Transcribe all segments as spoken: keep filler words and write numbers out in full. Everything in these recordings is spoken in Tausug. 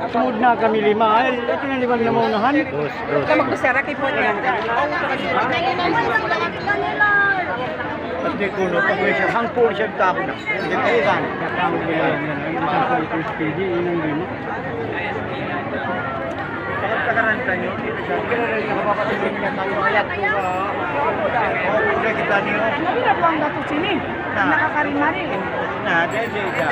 Sumud na kami lima. Ay, ito na lima na maunahan. Dos, dos. Ka magbusara kay Paul yan. Pati kuno, pag may siya, hangpun siya tao na. Hindi kayo lang. Nakangkil lang yan. Ang isang kulit ng speedy, yun ang lima. Pagkakaran tayo, kita niyo. Hindi na po ang gato sini. Nakakarimari. Na, dahil siya.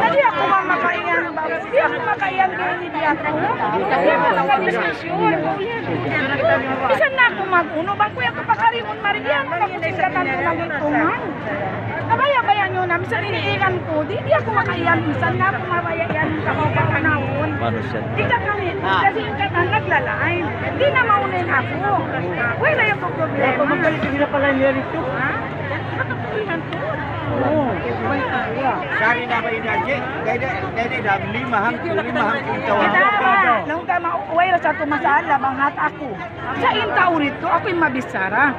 Dali aku mamakaian ba? Di aku makaian din ni Biato. Dali aku makadiskusyon. Bisan na aku mag-uno, bang kuya ko pakarimun, Marian, ako singkatan ko ng itungan. Nabaya-baya niyo na, misan iniiran ko, di, di aku makaian, misan na aku mabaya yan, kamu pa panahon. Manusia. Di ka kami, kasi yung katan naglalain. Di na maunin ako. Wala yung problema. Ako magkalitin na pala niya rito. Ha? Yan, nakatulihan ko. Oo. Sari na ba yun, Aji? Dede, dede, dam, lima hang, lima hang kung tawag. Kita, nung ka ma-, wala sa tumasala, bang hat ako. Sa inta urit ko, ako yung mabisara.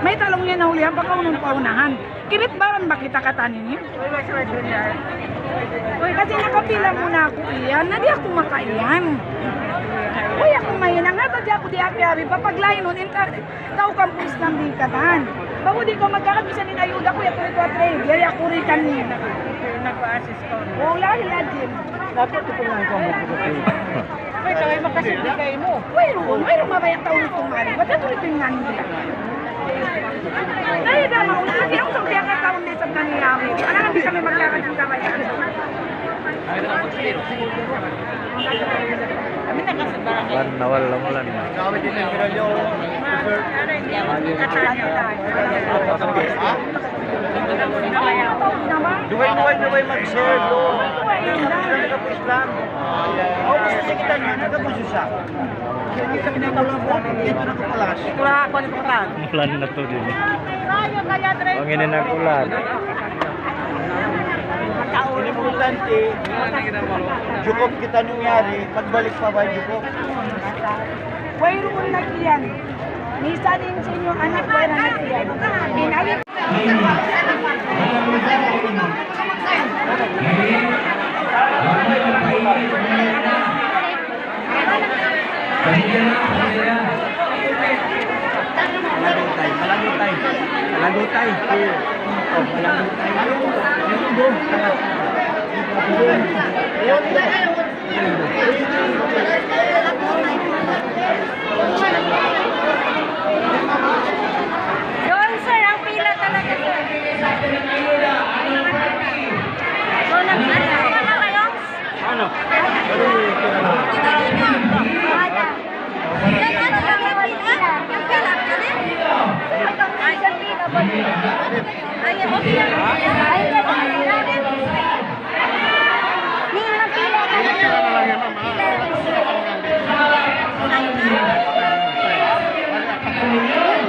May talong yan na ulihan, baka unang paunahan. Kinitbaran ba kita katan ini? Uy, kasi nakapila muna ako iyan, na di ako makaiyan. Uy, ako mahinang, nata di ako di api-api, papaglain nun, inta, tau kang pulis ng bingkatan. Bago di ko magkakat, misan in ayuda ko, yaku ito at trade, yari ako rin kanina. Nag-assist ko. Wala, hila din. Dapat ito nga ang pambubuti. Wait, ay, makasibigay mo. Wayruun, wayruun mabaya' tau rito mari. Ba't ito rito yung nani nila? Ay, dama, wala kasi ako sa biya ka taon din sa kaniyawi. Alam, hindi kami magkakasin kabayan. Kami na kasi ba? Ulan, nawal lang ulan. Duway, duway, duway mag-share do. Islam. Aw, gusto niya kita niya, nagkagusto siya. Siya niya sa pinangulang po, dito na kapalas. Ito na ako, ano pa? Ulan na to din. Ang ini nag-ulan. Ini importante, jukop kita nangyari, pagbalik pa ba jukop? Wayruun na iyan. Misan in sa inyo anak, wayruun na iyan. Binalik. Malagutay, malagutay. Malagutay. Oh, malagutay. Doon, sir, ang pila talaga, sir. Doon ang pila. Ano? Yan, ano lang ang pila? Ang pila, pila? Ay, ay, okay lang. Ay, hindi. Hindi nga lang pila.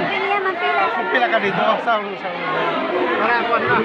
Hindi nga man pila. Pila ka dito? Sa, sa, para kuwan na.